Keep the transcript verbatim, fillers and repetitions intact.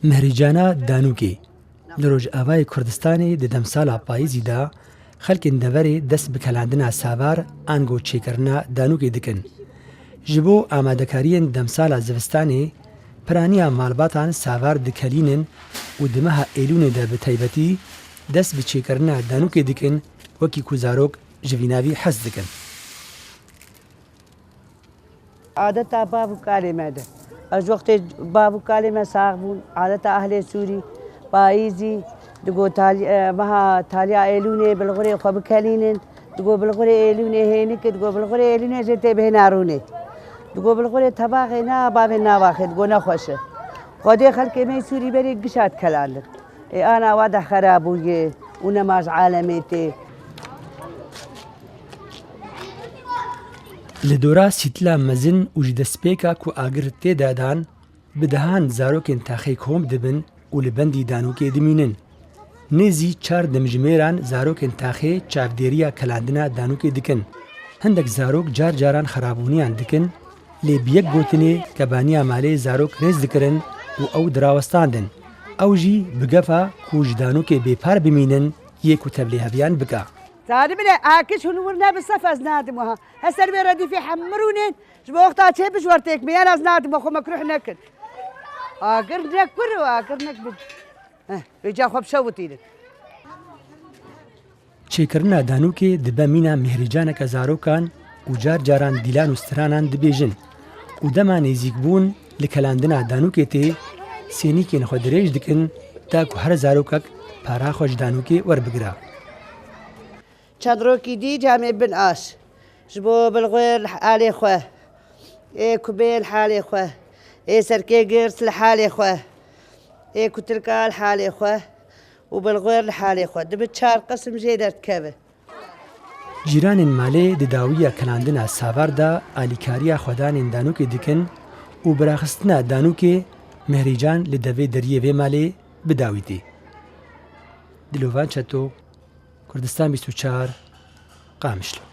Mihrîcana Danûkê. Li Rojavayê Kurdistanê di demsala payîzî de xelkên deverê dest bi kelandina savar ango çêkirina danûkê dikin. Ji bo amadekariyên demsala zivistanê, piraniya malbatan savar dikelînin û di meha Êlûnê de bi taybetî dest bi çêkirina danûkê dikin, wekî ku zarok ji vî navî hez dikin. Adeta bav û kalê me de. Ez wextê bav û kalê me sax bûn, adeta ehlê Sûrî, payîzî, digo talî-, e, meha taliya Êlûnê bilxurê xwe bikelînin, digo bilxurê Êlûnê hênik, digo bilxurê Êlûnê jê tê bihêna rûnê. Digo bilxurê tebaxê na bavê navaxê, digo nexweş e. Xwedê xelkê me yê Sûrî berê gişa dikelandin. Ê ana wa de xera bûye û nema ji alemê tê. Li dora sîtila mezin û ji destpêka ku agir tê de dan, bi dehan zarokên taxê kom dibin û li bendî danûkê dimînin. Nêzî çar dimjimêran zarokên taxê çavdêriya kelandina danûkê dikin. Hindek zarok car caran xerabûniyan dikin, lê bi yek gotinê kebaniya malê zarok rêz dikirin û ew dirawestandin. Ew jî bi gefa ku ji danûkê bêpar bimînin, yê ku tevlê heviyan bike. Zanî bile, akiş hûn wir ne bi sef ez nadim wiha. He ser wê redîfê hemû rûnên, ji bo wexta çê bijwertêk me, yan ez nadim we xwe mekruh nekin. Agir ne kur û agir ne bi. Heh, vêca xwe bi şewitînin. Çêkirina danûkê dibe mîna mihrîcaneke zarokan û car caran dîlan û stranan dibêjin û dema nêzîkbûn li kelandina danûkê tê, sênîkên xwe dirêj dikin, ta ku her zarokek para xwe ji danûkê werbigire. Çend rokî dî camê bin aş. Ji bo bilxwêr li halê xwe. Ê kubê li halê xwe. Ê serkê girs li halê xwe. Ê kutilka li halê xwe. Û bilxwêr li halê xwe. Dibi çar qisim jê derdikeve. Cîranên malê di dawiya kilandina savar de alîkariya xwedanên danûkê dikin û biraxistina danûkê Mihrîcan li devê deriyê vê malê bi dawî tê. Dilovan Çeto, Kurdistan bîst û çar, Qamişlo.